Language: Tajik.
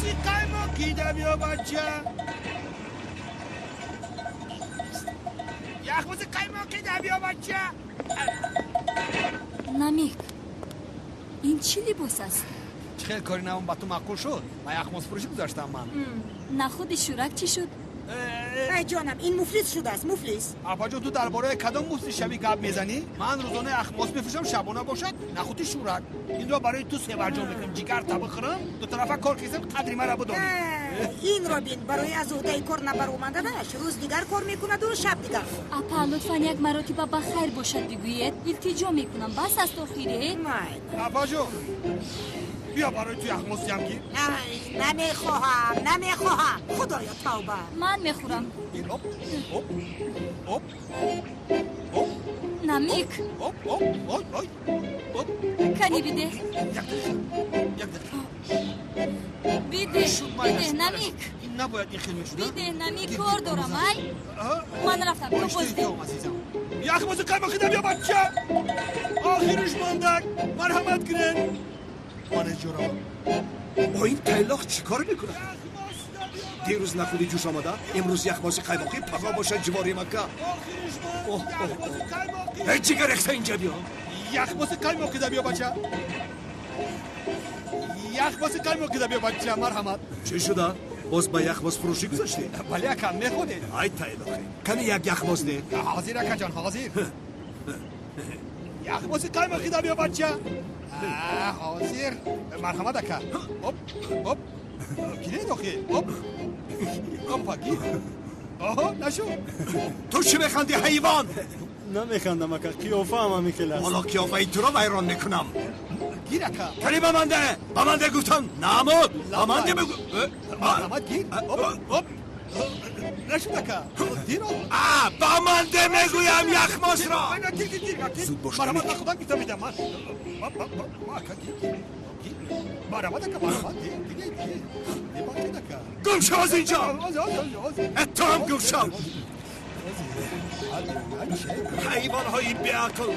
Яхмоси қаймоқӣ да биё, бача. Яхмоси қаймоқӣ да биё, бача. Намик, ин чӣ либос аст? Чӣ хел кори навам ба ту маъқул шуд? Ба яхмосфурӯшӣ гузаштам ман. Нахуди шӯрак чӣ шуд? Ай ҷонам, ин муфлис шудааст, муфлис. Апаҷон, ту дар бораи кадом муфлисшавӣ гап мезанӣ? Ман рӯзона яхмос мефурӯшам, шабона бошад нахуди шӯрак. Инро барои ту севарҷон мекунам. Ҷигарта бихӯрам, дутарафа кор кисам, қадри мара бидонӣ. Инро бин, барои аз уҳдаи кор набаромаданаш рӯз дигар кор мекунаду шаб дигар. Апа, лутфан як маротиба ба хайр бошад бигӯед. Илтиҷо мекунам, бас аст охире. Майли. Апаҷон, биё, барои ту яхмос диҳам ки. Ай, намехоҳам, намехоҳам, худоё, тавба. Ман мехӯрам. Ин оп, оп, оп, оп. Намик. Оп, оп, ой, ой, оп. Кани, бидеҳ. Як дақиқа, як дақиқа. Бидеҳ. Шуд, майла, бидеҳ. шуд, майла, Намик. шуд. Ин набояд ин хел мешуд. Бидеҳ, Намик, кор дорам. Ай, ман рафтам, ту боз Оҳиста, азизам. Яхмоси қаймоқӣ да биё, бача. Охириш мондак, марҳамат кунед. Ман аз ҷо равам. Бо ин тайлоқ чӣ кор мекунад? Дирӯз нахуди ҷӯш омада, имрӯз яхмоси қаймоқӣ. Паго бошад ҷивори Макка. Оҳ, оҳ, оҳ. Эй, ҷигар рехта, инҷа биё. Яхмоси қаймоқӣ да биё, бача. Яхмоси қаймоқӣ да биё, бача, марҳамат. Чӣ шуда, боз ба яхмосфурӯшӣ гузаштӣ? Бале, ака, меходед? Ай тайлоқе, кани як яхмос де. Ҳозир, акаҷон, ҳозир. Яхмоси қаймоқӣ да биё, бача. Ҳозир, марҳамат, ака. Оп, оп, гиред охи. Оп, опа, гир. Оҳо, нашуд. Ту чӣ механди, ҳайвон? Намехандам, ака, қиёфаам ҳамин хел аст. Ҳоло қиёфаи туро вайрон мекунам. Гир, ака. Кани, ба ман де, ба ман де гуфтам, намуд, ба ман де бигӯ. Марҳамат, гир. Оп, оп, нашуд, ака, дир. А, ба ман де мегӯям яхмосро. Гир, гир, гир. Зуд бош. Марҳамат, ман худам гирифта медиҳам ман. Ака, гир, гир, марҳамат, ака, марҳамат. Дигар, бибахшед, ака. Гум шав аз инҷо. Ту ҳам гум шав, ҳайвонҳои беақл.